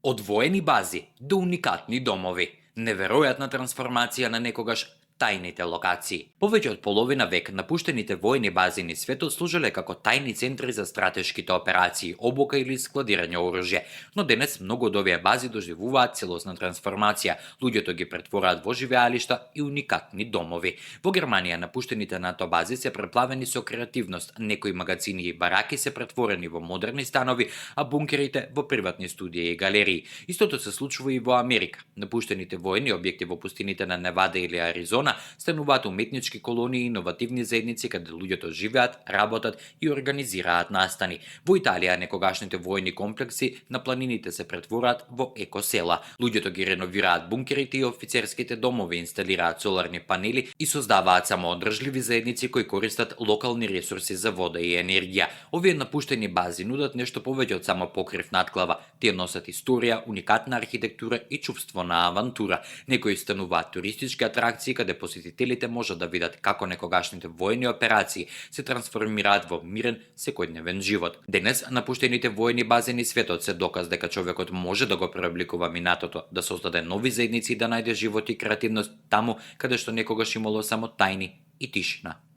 Од воени бази до уникатни домови. Неверојатна трансформација на некогаш тајните локации. Повеќе од половина век напуштените воени бази низ светот служеле како тајни центри за стратешките операции, обука или складирање оружје, но денес многу од овие бази доживуваат целосна трансформација. Луѓето ги претвораат во живеалишта и уникатни домови. Во Германија напуштените НАТО бази се преплавени со креативност, некои магазини и бараки се претворени во модерни станови, а бункерите во приватни студии и галерии. Истото се случува и во Америка. Напуштените воени објекти во пустините на Невада или Аризона стануваат уметнички колонии и иновативни заедници каде луѓето живеат, работат и организираат настани. Во Италија некогашните воени комплекси на планините се претвораат во екосела. Луѓето ги реновираат бункерите и офицерските домови, инсталираат соларни панели и создаваат самоодржливи заедници кои користат локални ресурси за вода и енергија. Овие напуштени бази нудат нешто повеќе од само покрив над глава. Тие носат историја, уникатна архитектура и чувство на авантура. Некои стануваат туристички атракции каде посетителите можат да видат како некогашните воени операции се трансформираат во мирен секојдневен живот. Денес напуштените воени бази низ светот се доказ дека човекот може да го преобликува минатото, да создаде нови заедници и да најде живот и креативност таму каде што некогаш имало само тајни и тишина.